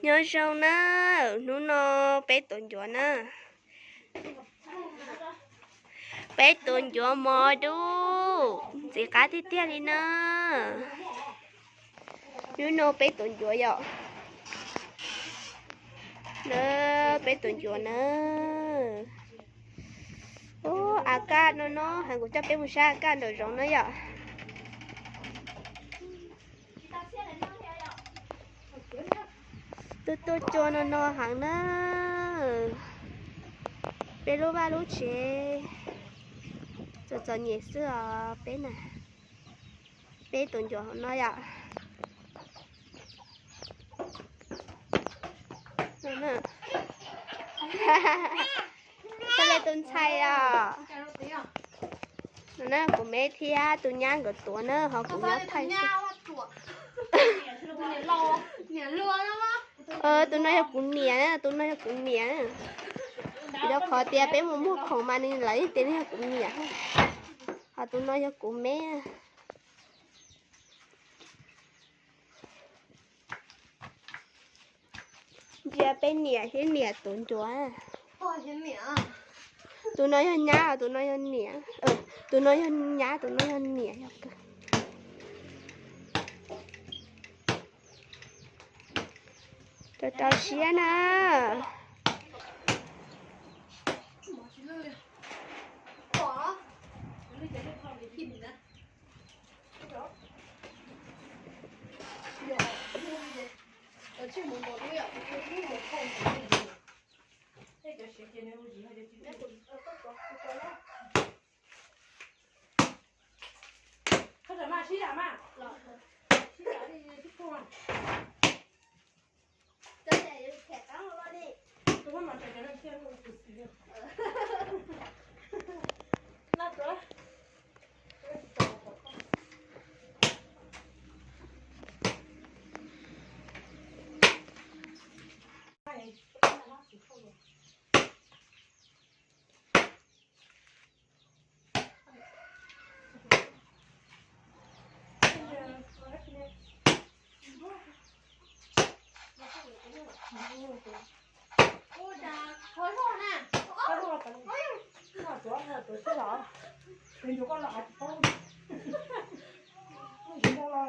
Nyob zoo na, hnub no peb tuav ncuav na. Peb tuav ncuav mos dub, ntxim qab tiag tiag li na. Hnub no peb tuav ncuav yom. Na, peb tuav ncuav na. Ub, a kaj no no, heev, kuv coj peb mus saib a kaj nraum zoov na yom. Tuaj tuaj cua no no heev na. Peb lub vaj lub tsev txom txom nyem xwb os peb na. Peb tuav ncuav hauv no yom. Koj li tus ntxhais os. No na, kuv me thiab tus nyab nkawd tuav na, ho kuv nyob thaij xwb. Tus no yog kuv niam, tus no yog kuv niam. Vim rau qhov tias peb mus muag khoom mas nws lawv yeej tias nws yog kuv niam. Ho tus no yog kuv me. Ntsia peb niam thiab niam tuav ncuav. Tus no yog nyab, tus no yog niam. Tus no yog nyab, tus no yog niam yog. Rau rau siab na.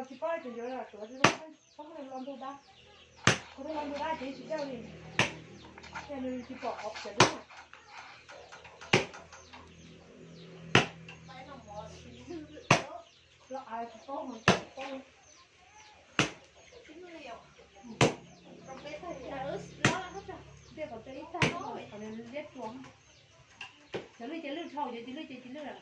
Tsis paub, kuv twb los ntug dab, kuv twb los ntug dab ces tsis coj li, ces nws tsis pom qhov cawv dub na. Los av tsis paub, tsis paub. Tej qhov tej ib tag, qhov liab tsuas. Cov lwj ces lwj dhau, cov tsis lwj ces tsis lwj lawm.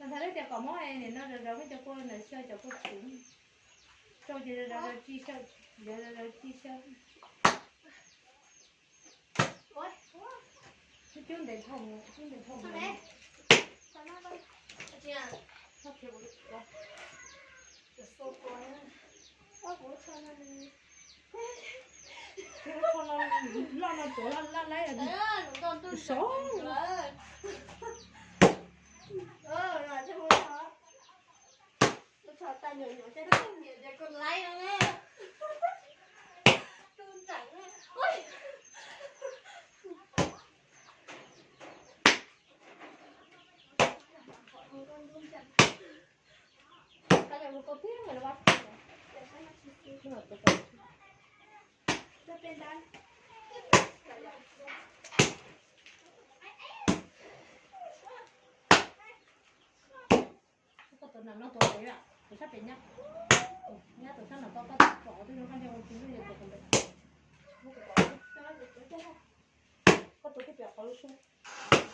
Ntxhais lwj tias kom muab nim no zov zov cov kua ntawm xyaw cov kua txwv. Rau ces zov zov tsis xyaw, zov zov tsis xyaw. Cub ntev dhau, cub ntev dhau. Loj no tuav laj laj sov. Koj tuav nram no tuav pem, tuav sab pem nyab. Nyab tuav sab nram ko, koj tuav qhov twg no koj nce ua tsis lwj ces tuav qhov ntawd. Koj tuav twb pem qhov lub xyoob,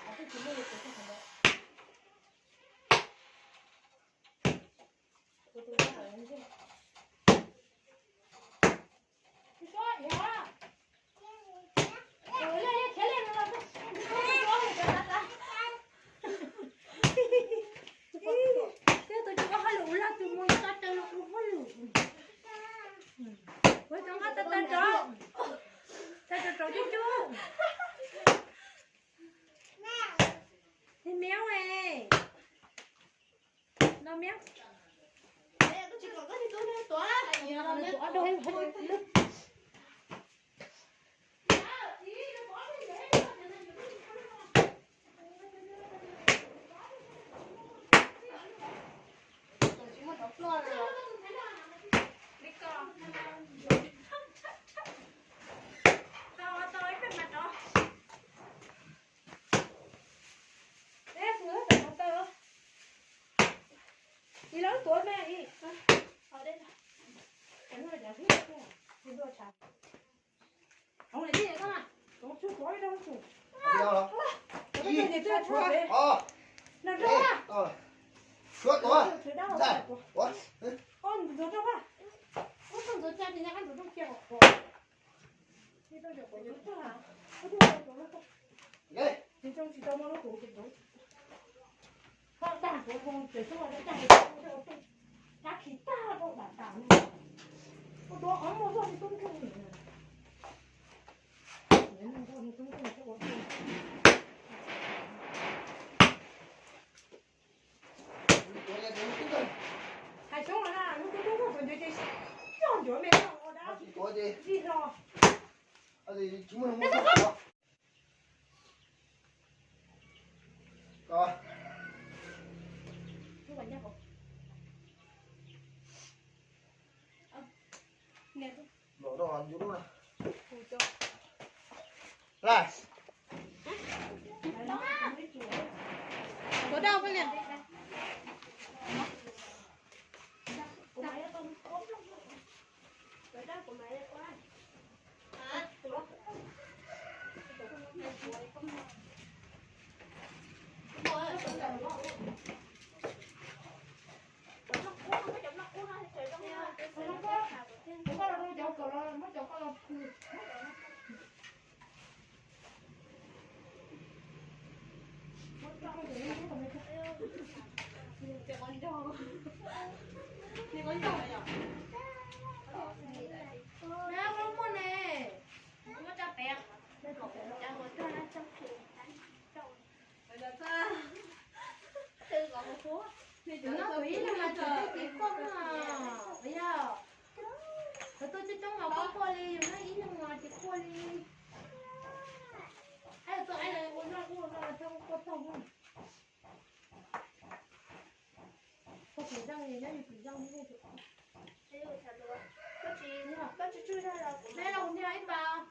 qhov twg tsis lwj ces tuav qhov ntawd. Tus tsis ua hauj lwm ua lawm, tus mus tsa raws los ua hauj lwm. Ua rau nqaj tag tag rau, tsa rau rau cub cub. Miaub, miaub, no miaub. Hais xyoob los na, lub tub tub tuaj txog ncuav ces coj ncuav me dab tsi hlo. Tus no kuv ib leeg mas tseem coj kev koj no, yog lawv tuaj coob coob mas quaj quaj li, yus no ib leeg mas tsis quaj li. Ab, tuaj ib leeg ua noj ua no thiaj quaj tag. Koj tus zeej, nyob yus tus zeej. Koj tsis, koj tsis tsuj zog los kuv, los kuv nrog ib pas.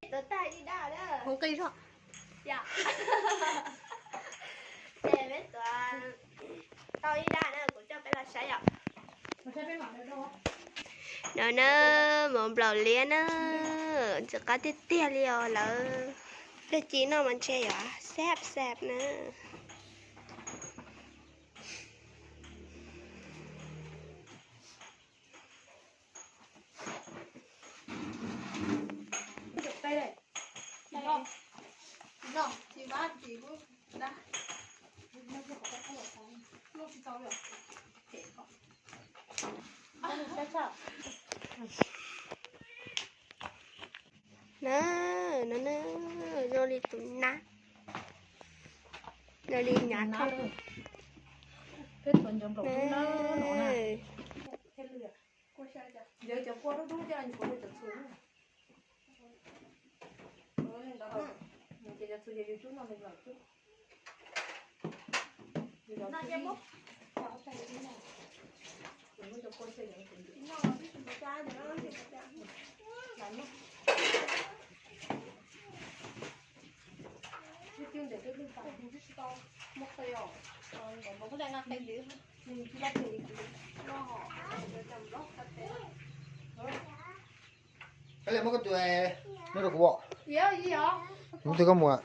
Tuav tag ib dab na. Ces peb tuav tau ib dab na, kuv coj peb los saib yom. No na, mov nplaum liab na, ntxim qab tiag tiag li os lawm. Luag ci noj mas ntshe yuav xab xab na. Na, no na, zoo li tus nab, zoo li nyav thaj. Kav liam muab koj tus no rau kuv os. Mus twg koj mus?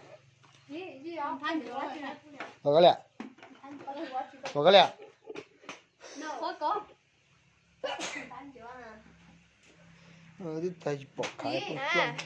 Ua kav liam. Ua kav liam. Twb tsis pom khaiv poj cuag.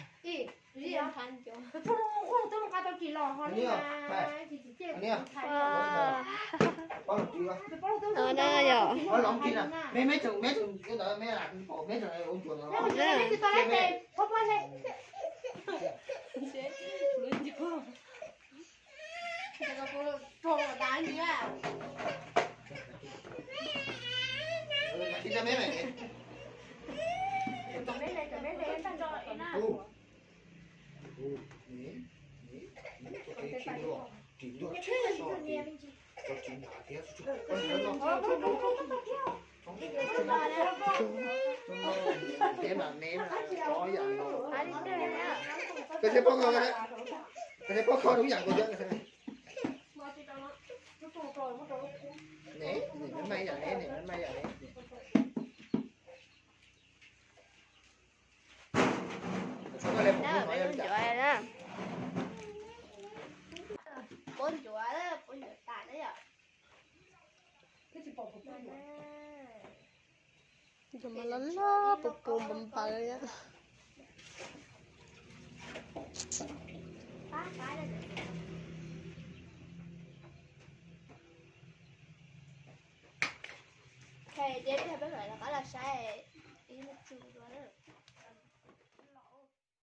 Koj thiab poj kho, koj thiab poj kho lub yam nkaus thiab. Ne, ne, maj yam ne, ne, maj yam ne. Puab ncuav, puab ncuav tas na yom. Cov mas loj loj puv puv npaws npaws. Ces peb mam rov qab los saib.